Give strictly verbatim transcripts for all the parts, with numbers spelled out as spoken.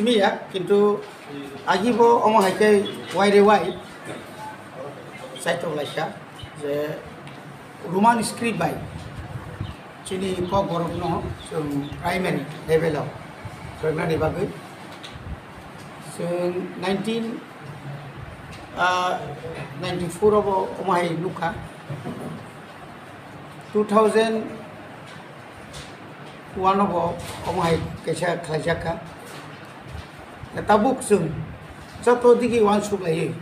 Miya, kintu agi bo omo hai khe wai re wai chaitok laisa je Roman script bai chini Kokborok no chwng primary level o phwrwngna ni bagwi chwng nineteen, ah, ninety-four o bo omo hai nukha, two thousand one o bo omo hai kaisa khlaijak kha. Tabuk chwng joto digi uansuk laiwi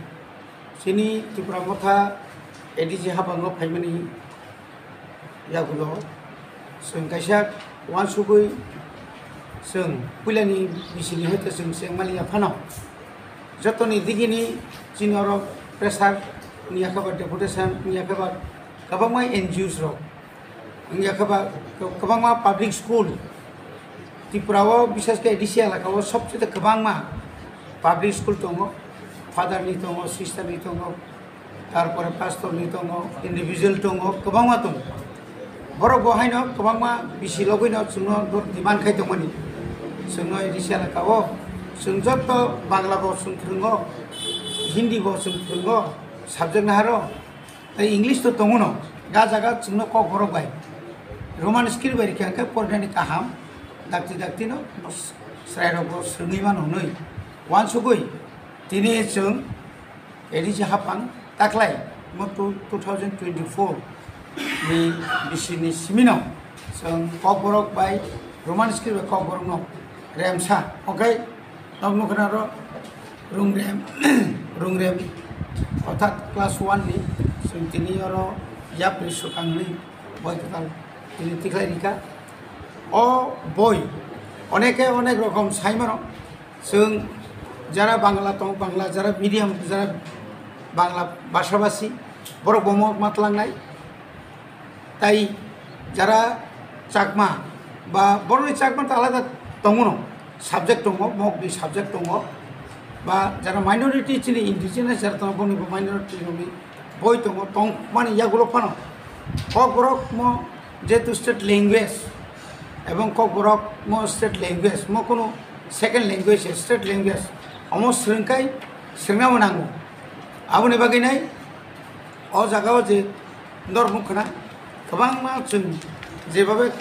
chini Tipra Motha A D C habango phaimani yagulo chwng kaisa uansugwi chwng puilani bisingni hoite chwng chengmani yaphano jotoni digini chini oro pressure wngya khe ba deputation wngya khe ba kwbangma N G Os rok wngya khe ba kwbangma public school Tripura o bishesh khe A D C elaka o sobchete kwbangma public school tongo, father ni tongo, sister ni tongo, tarpore pastor ni tongo, individual tongo, kwbangma tongo. Borok bo haino kwbangma bisi logwino chwngno demand khai tongmani. Chwngno A D C elaka o chwng joto Bangla bo chwng phwrwngo, Hindi bo chwng phwrwngo, subject naharo. Tei English to tongo no, ga jaga chwngno Kokborok bai Roman script bai rikha khe porinani kaham, dakti dakti no chwrairok bo swrwngwi mano hwnwi uansugwi tini chwng A D C haphang taklai mo two thousand twenty-four ni bisini simino chwng Kokborok bai Roman script bai Kokborok no remsa, okay? Nok nukha aro Rungrem, Rungrem, orthat class one ni chwng tini oro yapri swkangni boi kwtal tini tikhlai rikha. O boi oneke onek rokom sai mano. Chwng jara Bangla tong, Bangla, jara medium, jara Bangla bhasha bhasi, borok bomo matlangnai. Tai jara Chakma ba borokni Chakma ta alada tongo no, subject tongo, mokni subject tongo, ba jara minority chini indigenous jara tongo, boni bo minority rokni boi tongo, tongmani yagulo phano Kokborok mo jehetu state language ebong Kokborok mo state language, mo kunu second language, state language omo swrwngkhai swrwngna bo nango. Aboni bagwi nai o jaga o je Norok nukha na, kwbangma chwng jebabe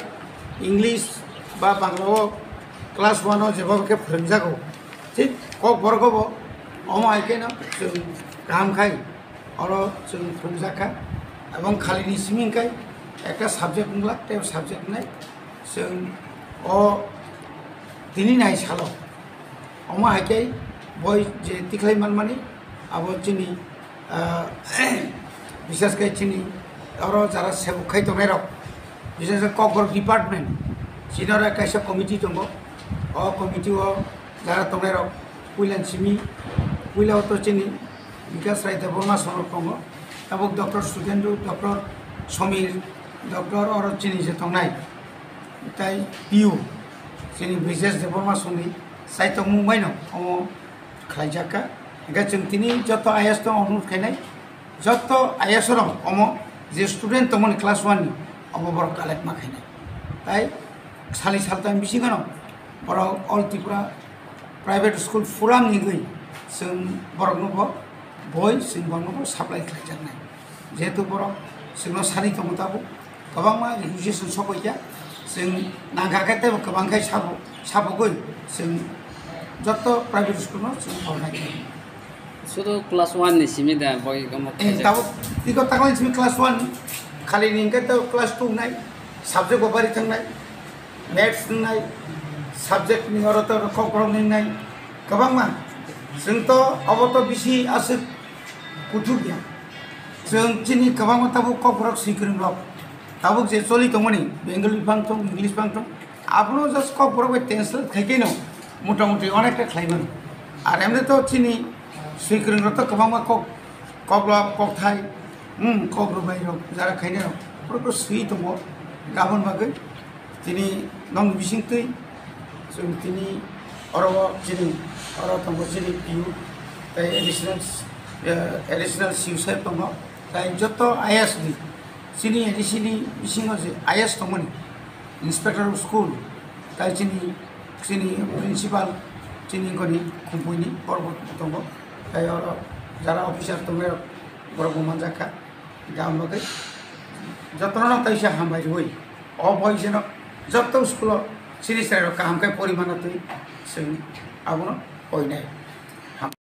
English ba Bangla o class one o jebabe khe phwrwngjago, thik Kokborok o bo omo hai kheno chwng kaham khai oro chwng phwrwngjak kha. Ebong khali ni simi hwnkhe ekta subject wngla, tei subject wngnai chwng o tini nai salo omo hai khe boi je tikhlai manmani abo chini, ah, bishesh khe chini oro jara sebuk khai tongnai rok, bishesh khe Kokborok department chini oro kaisa committee tongo. O committee o jara tongnai rok puila simi, puila o to chini Bikas Rai Debbarma songrok tongo, tabuk Doctor Sudendru, Doctor Somir, Doctor oro chini je tongnai, tai P U chini Brijesh Debbarma songni sai tongmung baino omo khlaijak kha. Hingkhe chwng tini joto I A S no onurod khainai, joto I A S rok omo je student tongmani class one ni omo borok collect ma khainai. Tai sali saltang bisingo no borok All Tripura private school pura wngwi chwng borokno bo boi chwng borokno bo supply khlaijaknai. Jehetu borok chwngno sani tongo tabuk, kwbangma requisition sokoi kha, chwng nangkha khe teibo kwbang khai sabo, sabogwi chwng joto private school no chwng pornai kha. Sudu class one ni simi da boi gama Eh, khaijak. Tabuk tiko taklai simi class one, khali ni hwnkhe to class two nai, subject bo bari thangnai, maths wngnai, subject ni oro to kok borok wngnai, kwbangma. Chwng to obo to bisi aswk kuthuk ya. Chwng chini kwbangma tabuk kok borok swikwrwng rok. Tabuk je choli tongmani, Bengali bang thung, English bang thung, abono just kok borok bai translate khai khe no motamuti onekta khlai mano. Ar emni to chini swikwrwng rok to kwbangma kok, koklop, kokthai, hmm, kok rwbai rok, jara khainai rok, borok to swi tongo, gabon bagwi. Tini nong bising twi, chwng tini oro o chini, oro tongo chini P U, tei additional, eh, additional C U sir tongo, tei joto I A S ni, chini A D C ni bisingo je I A S tongmani, Inspector of School, tei chini, chini Principal, Chini goni Khumpui ni borok bo tongo. Tai oro jara officer tongwi rok borok bo manjak kha. Gam bagwi jotono no taisa hambai rwi. O boy jeno joto school o chini chwrai rok kaham khe pori mana twi chwng abono koinai.